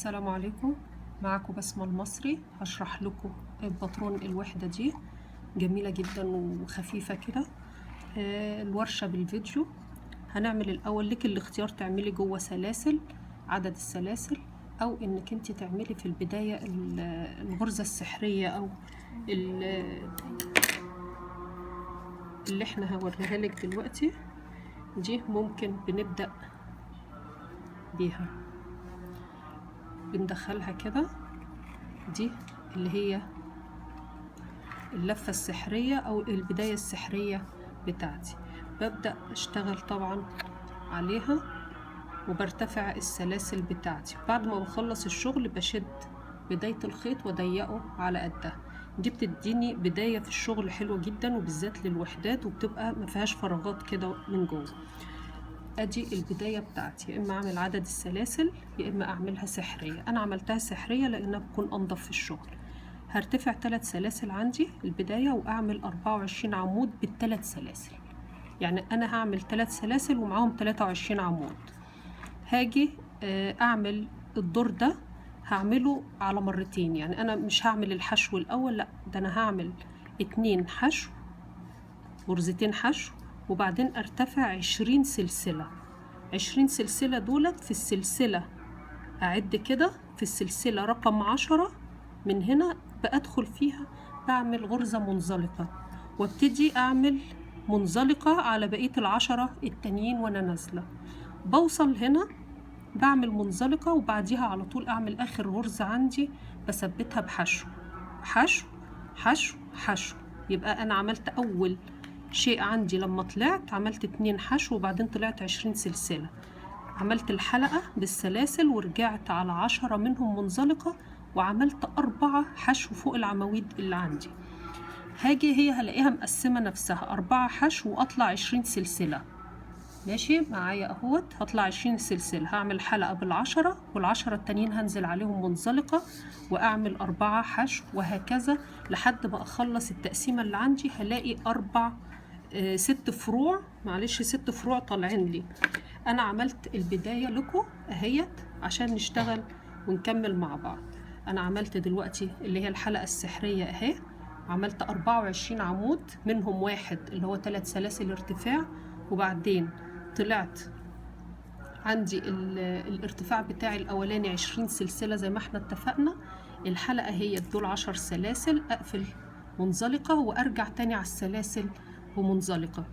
السلام عليكم، معكم بسمة المصري. هشرح لكم باترون الوحدة دي، جميلة جدا وخفيفة كده. الورشة بالفيديو. هنعمل الأول لك الاختيار تعملي جوه سلاسل عدد السلاسل، أو إنك انت تعملي في البداية الغرزة السحرية أو اللي احنا هوريها لك دلوقتي دي. ممكن بنبدأ بيها، بندخلها كده، دي اللي هي اللفة السحرية أو البداية السحرية بتاعتي. ببدأ أشتغل طبعا عليها وبرتفع السلاسل بتاعتي. بعد ما بخلص الشغل بشد بداية الخيط وأضيقه على قدها. دي بتديني بداية في الشغل حلوة جدا، وبالذات للوحدات، وبتبقى ما فيهاش فراغات كده من جوه. ادي البداية بتاعتي، يا اما اعمل عدد السلاسل يا اما اعملها سحرية. انا عملتها سحرية لانها بتكون انضف في الشغل. هرتفع 3 سلاسل عندي البداية، واعمل 24 عمود بالثلاث سلاسل. يعني انا هعمل 3 سلاسل ومعاهم 23 عمود. هاجي اعمل الدور ده، هعمله على مرتين. يعني انا مش هعمل الحشو الاول، لا ده انا هعمل 2 حشو، غرزتين حشو، وبعدين ارتفع 20 سلسلة. 20 سلسلة دولت في السلسلة اعد كده، في السلسلة رقم 10 من هنا بأدخل فيها بعمل غرزة منزلقة، وابتدي اعمل منزلقة على بقية ال10 التانيين وانا نازلة. بوصل هنا بعمل منزلقة، وبعديها على طول اعمل اخر غرزة عندي بثبتها بحشو حشو حشو حشو. يبقى انا عملت اول شيء عندي لما طلعت عملت 2 حشو، وبعدين طلعت 20 سلسلة، عملت الحلقة بالسلاسل ورجعت على 10 منهم منزلقة، وعملت 4 حشو فوق العواميد اللي عندي. هاجي هي هلاقيها مقسمة نفسها 4 حشو واطلع 20 سلسلة. ماشي معايا اهوت، هطلع 20 سلسلة، هعمل حلقة بال10، وال10 التانيين هنزل عليهم منزلقة، واعمل 4 حشو، وهكذا لحد ما اخلص التقسيمة اللي عندي. هلاقي 6 فروع، معلش 6 فروع طالعين لي. انا عملت البداية لكم اهيت عشان نشتغل ونكمل مع بعض. انا عملت دلوقتي اللي هي الحلقة السحرية اهي، عملت 24 عمود، منهم واحد اللي هو 3 سلاسل ارتفاع، وبعدين طلعت عندي الارتفاع بتاعي الاولاني 20 سلسلة زي ما احنا اتفقنا. الحلقة هي دول 10 سلاسل، اقفل منزلقة وارجع تاني على السلاسل ومنزلقة.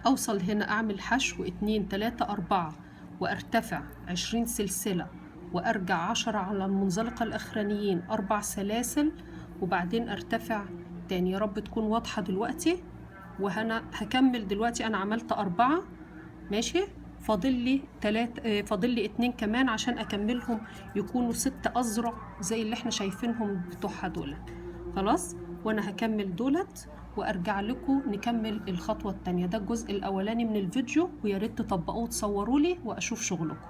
اوصل هنا اعمل حشو 2 3 4، وارتفع 20 سلسلة، وارجع 10 على المنزلقة الاخرانيين، 4 سلاسل، وبعدين ارتفع تاني. يا رب تكون واضحة دلوقتي. وهنا هكمل دلوقتي، انا عملت 4 ماشي، فاضل لي 3، فاضل لي 2 كمان عشان اكملهم يكونوا 6 اذرع زي اللي احنا شايفينهم بتوعها دولت. خلاص، وانا هكمل دولت وارجع لكم نكمل الخطوة التانية. ده الجزء الاولاني من الفيديو، ويا ريت تطبقوه وتصوروا لي واشوف شغلكم.